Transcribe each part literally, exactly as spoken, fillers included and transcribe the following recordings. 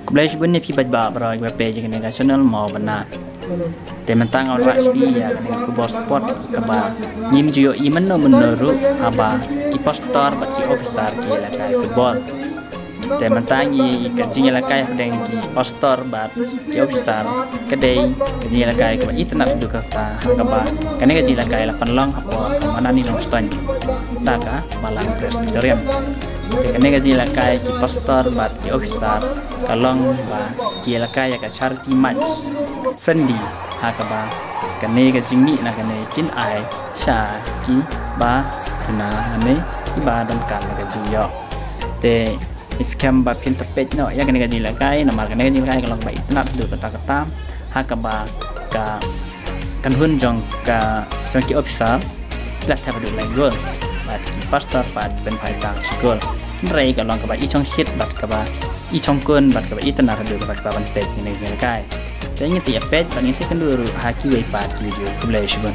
Khublei shibun ïa phi bad ba baroh kiba peit ïa kane ka channel Mawbynna. Te mynta nga wanrah sha phi ïa kane ka khubor sport kaba ngim ju ïohi mynno mynno ruh haba ki pastor bad ki officer ki ïalehkai football. Te mynta ngi ka jingïalehkai hapdeng ki pastor bad ki officer ka dei ka jingïalehkai kaba itynnad haduh katta ha kaba kane ka jingïalehkai la pynlong hapoh ka Manani Longstoiñ, da ka Balang Presbyterian. Te kane ka jingïalehkai ki pastor bad ki officer ka long ba ki ïalehkai ïa ka charity match friendly ha kaba kane ka jingmih na kane kin ai sha kiba duna lane kiba donkam na ka jingïoh. Te skhem ba phin sa peit noh ïa kane ka jingïalehkai namar kane ka jingïalehkai ka long ba itynnad haduh katta katta ha kaba ka kynhun jong ka jong ki officer ki la thep haduh lai gol bad ki pastor pat pynphai tang shi gol. Hynrei ka long kaba i chong shit bad kaba i chong kun bad kaba itynnad haduh kaba kaba ban peit ïa kane ka jingïalehkai. Te ngin sa ïa peit bad ngin sa ïakynduh ruh ha kiwei pat ki video. Khublei shibun.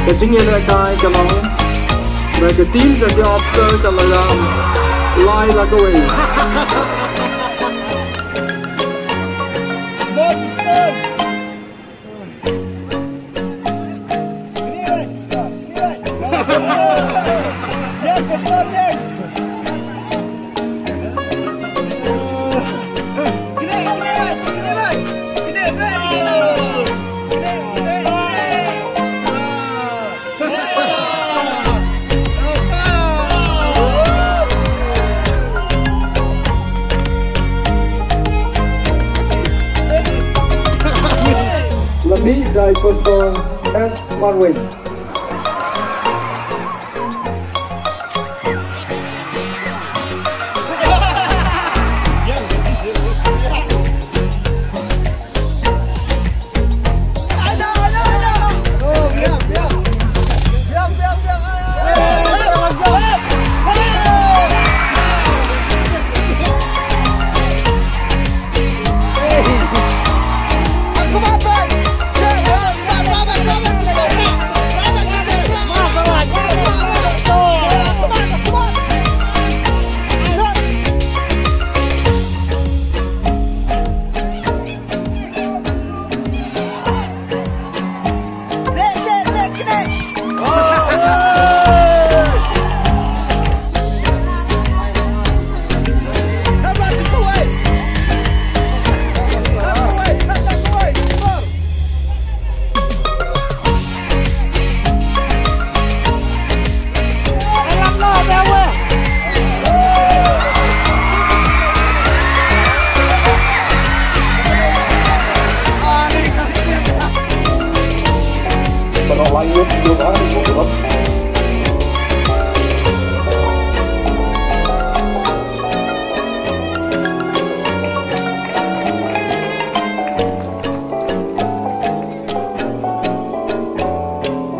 Ka jingïalehkai ka long ba ka team jong ki officer ka la ïam lai la kawei. Lami dai Pastor S Marwin.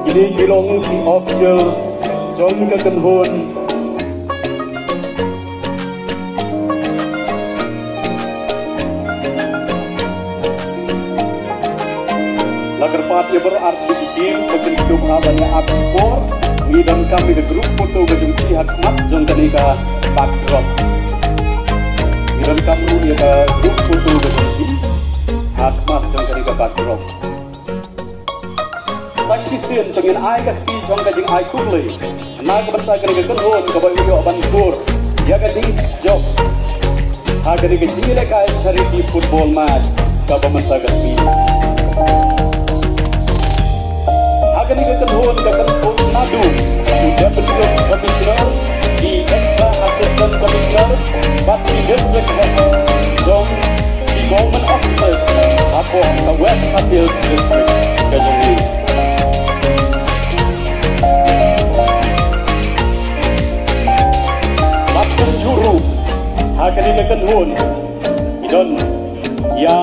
Kine ki long ki officials jong ka kynhun. La kyrpad ïa baroh artylli ki team ba kin ïa ap ki por. Ngi donkam ïa ka group photo ka jong ki ha khmat jong kane ka backdrop. Ngi donkam ruh ïa ka group photo ka jong ki ha khmat jong kane ka backdrop. Sa shisien to ngin ai ka kti jong ka jingai khublei na ka bynta kane ka kynhun kaba ïoh ban kur ïa ka jingjop ha kane ka jingïalehkai charity football match kaba mynta ka sngi. Ha kane ka kynhun ka kynhun naduh u Deputy Commissioner, ki Extra Assistant Commissioner bad ki District Head jong ki Government Officers hapoh ka West Khasi Hills District ka jong ngi. Bad kumjuh ruh ha kane ka kynhun ki don ïa